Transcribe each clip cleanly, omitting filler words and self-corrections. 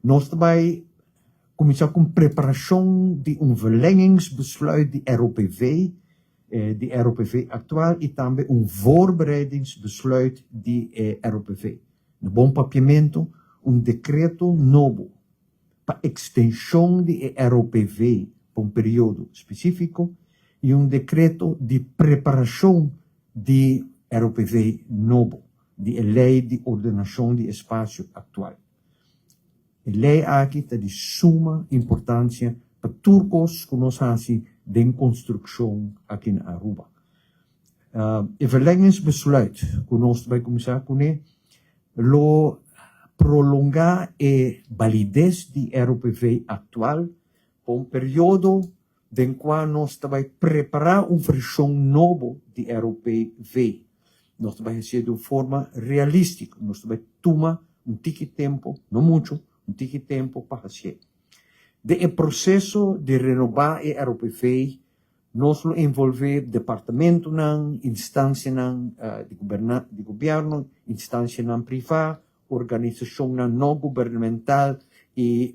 Nos ta bai kuminsá ku un preparashon di un verlengingsbesluit di ROPV, di ROPV aktual i tambe un voorbereidingsbesluit di e ROPV. Na bon papiamentu, un dekreto nobo pa ekstenshon di e ROPV pa un periodo spesífiko i un dekreto di preparashon di ROPV nobo, di e Lei di Ordenashon di Espasio aktual. E lei aki ta di suma importancia pa tur cos cu nos haci den construccion aki na Aruba. E verlengingsbesluit cu nos ta bay cuminsa cune lo prolonga e validez di ROPV actual pa un periodo den cua nos ta bay prepara un version nobo di ROPV. Nos ta bay hacié di un forma realistico, nos ta bay tuma un tiki tempo, no mucho, un tiki tempo pa hacié. Den e proceso di renoba e ROPV, nos lo envolve departamentonan, instancianan di gobierno, instancianan priva, organisashonnan no gubernamental i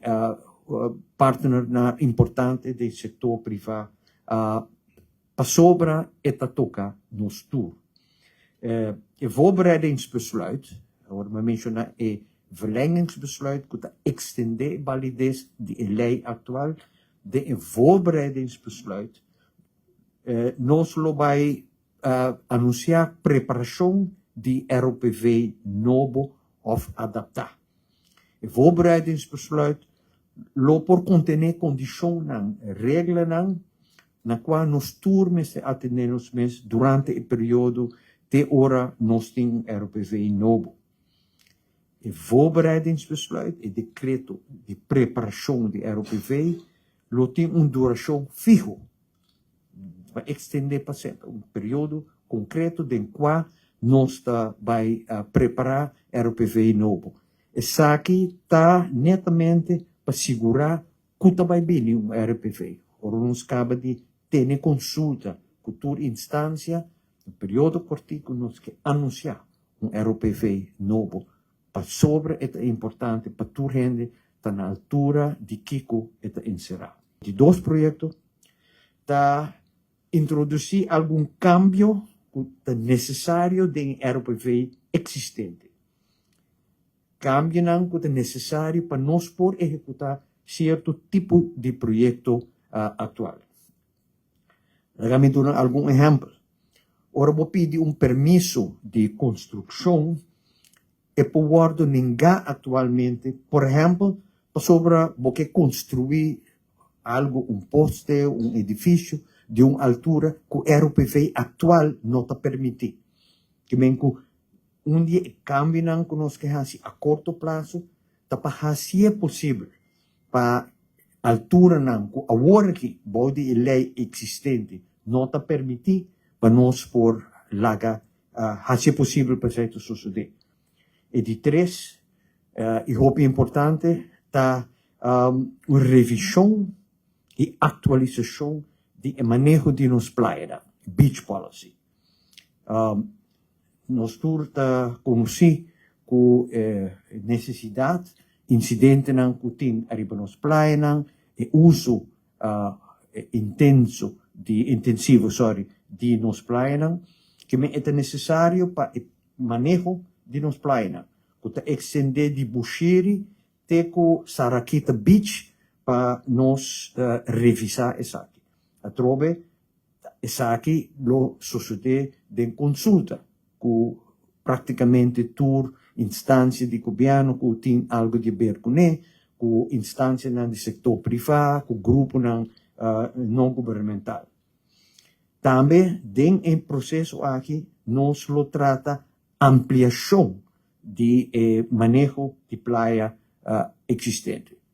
partnernan importante den sektor privá pasobra e ta toka nos tur. E voorbereidingsbesluit, awor mi a menshoná e verlengingsbesluit ku ta ekstendé e balides di e lei aktual, den e voorbereidingsbesluit nos lo bai Anunsiá preparashon di ROPV nobo òf adaptá. E voorbereidingsbesluit lo por kontené kondishonnan, reglanan na kua nos tur mester atendé nos mes durante e periodo te ora nos tin un ROPV nobo. E voorbereidingsbesluit, e dekreto di preparashon di ROPV, lo tin un durashon fiho. Pa extende pa semper, un periodo concreto den cua nos ta bay prepara ROPV nobo. Esaki ta netamente pa sigura cu ta bay bini un ROPV. Ora nos caba di tene consulta cu tur instancia, un periodo cortico nos ke anuncia un ROPV nobo pasobra e ta importante pa tur hende ta na altura di kico e ta encera. Di dos proyecto ta introduci algun cambio cu ta necesario den e ROPV existente. Cambionan cu ta necesario pa nos por ehecuta cierto tipo di proyecto actual. Laga mi duna algun ehempel. Ora bo pidi un permiso di construccion, e por wordo nengá actualmente, por ehempel, pasobra bo ke construi algo, un poste, un edificio di un altura cu ROPV actual no ta permiti. Ke men cu un di e cambionan cu nos ke haci a corto plazo ta pa hacié posibel pa alturanan cu awor aki bou di e ley existente no ta permiti pa nos por laga haci e posibel pa esey ta sosode. E di tres y hopi importante ta un revision y actualisacion di e maneho di nos playanan, beach policy. Nos tur ta conoci cu e necesidad, incidentenan cu tin ariba nos playanan, e uso intenso di intensivo sorry di nos playanan, kimen e ta necesario pa e maneho di nos playanan cu ta extende di Bushiri te cu Sarakita Beach pa nos revisa esaki. Atrobe Esaki lo sosodé den konsulta ku praktikamente tur instansia di gobièrnu ku tin algu di ber kuné, ku instansianan di sektor privá, ku gruponan no gubernamental. Tambe den e proseso aki nos lo trata ampliashon di e maneho di playa eksistente.